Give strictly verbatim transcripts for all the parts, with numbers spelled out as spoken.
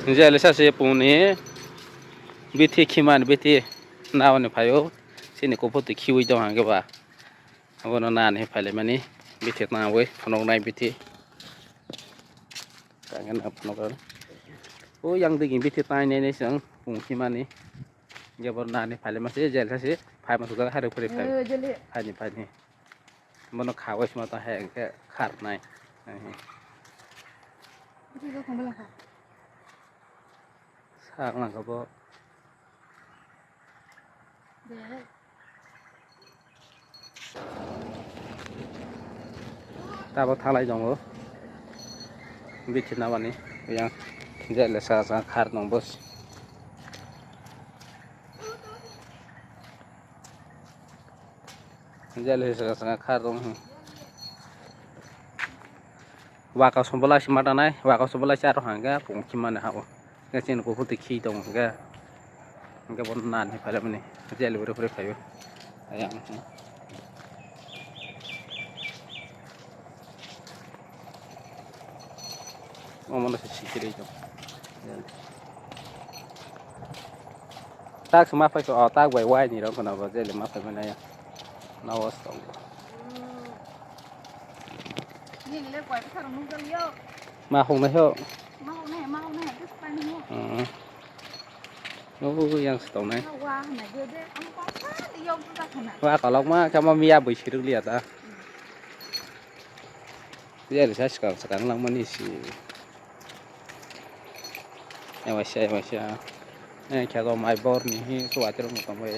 Jeli sa se puni bithi khiman bithi naoni phaio sini kuphur twi khiwi tong hangke ba. Abono nani phailaimani bithi tangwi phunuknai bithi. Tangwi phunuknai. O yang digi bithi tangnai nai song pung khimani. Jabor nani phailaima se jeli sa se phaima sujak hari phuri phai. Eh, jeli. Phaini phaini. Bono khawi sima ta hai hwnkhe kharnai. Ehe. Ito ko khambala kha. Sak nang kha bo. De. Tabo thalai tongo. Bithi nabani yang jele sa sa khar nong bos. Jeli saka saka kha rong. Waka sobola si mata nai, waka sobola si aro hangga pung khimani hao. Nge sini kuphur twi khi tong hangga. Hangga bon nan hi phalamani. Jeli bore bore khayo. Ayang. Omo no se sikiri tong. Tak se ma phai ko, oh, tak bai wai ni rok na ba jeli ma phai manya. Na was tong. Ni le kwai bwsarok nukjak liyo. Ma hok nai ho. Ma hok nai, ma hok nai, bwswk painai ho. Hmm. Oh, yang se tong nai. Wa hwnai de de, ang kongsa de yok bwswk hwnai. Wa kolok ma, kamo miya bui siruk liya ta. Jeli sa swkang swkang langmani si. Ewaisa, ewaisa. Eh, khe do mai bor ni hi suwai rok tong bai.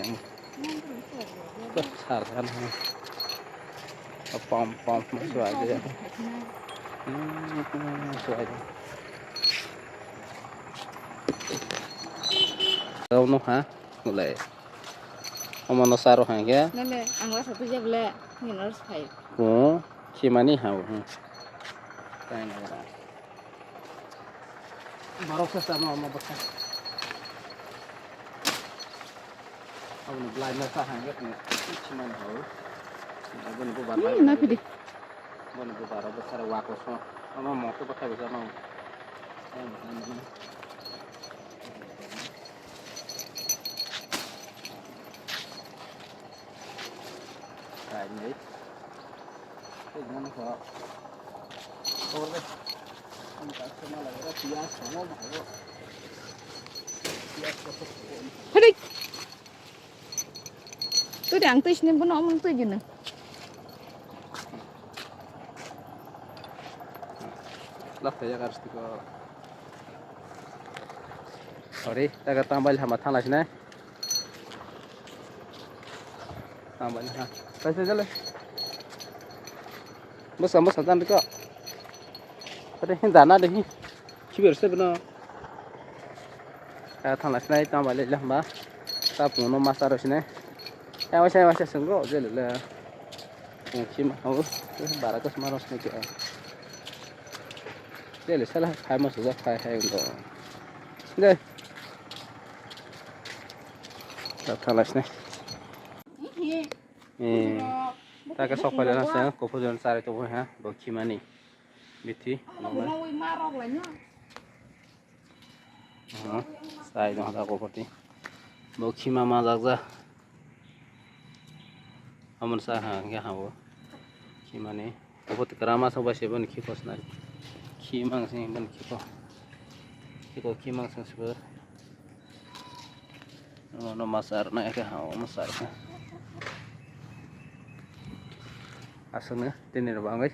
Sar sar. Pom pom suwai de. Hmm, suwai de. Tau no ha, mulai. Omo no saro hangya. Nale, ang la satu jable, ngi nor sai. Ko, chimani ha, hmm. Kain na. Barok sa sama ama baksa. Aboni belai ma sa hangya kne chimani hao. Aboni bo barok. Hmm, na pidi. Aboni bo barok bo sara wako so. Ama mo ko bakai bo sama. Kainwi. Tei nang kho. Khobor bai. Ang tak sama lagi ro piyas sama mahayo. Piyas ko. Hadi. Tui de ang tui sini bono omong tui gini. Lak kaya kar stiko. Sorry, taga tambai lama thala sini. Tambai ha. Sai sai jale. Bwsa bwsa dan ko. Ade hin dana de hin. Khiber se bino. Ka thangla sinai tamo le lamba. Ta puno masa ro sinai. Ya wasa wasa sunggo je le le. Khima ho. Bara ko maro sinai ke. Je le sala khai mo suja khai khai ngo. De. Ta thangla sinai. Eh. Ta ka sok pala na sa ko pho jon sare to ha. Bo khimani. Bithi. Sai dong da ko poti. Bo khima ma jak ja. Amon sa ha ge ha bo. Khimani. Ko poti krama so ba se bon khi kos na. Khimang sing bon khi ko. Khi ko khimang sing sibor. Ono masar na ke ha masar. Asana tini ro bangai.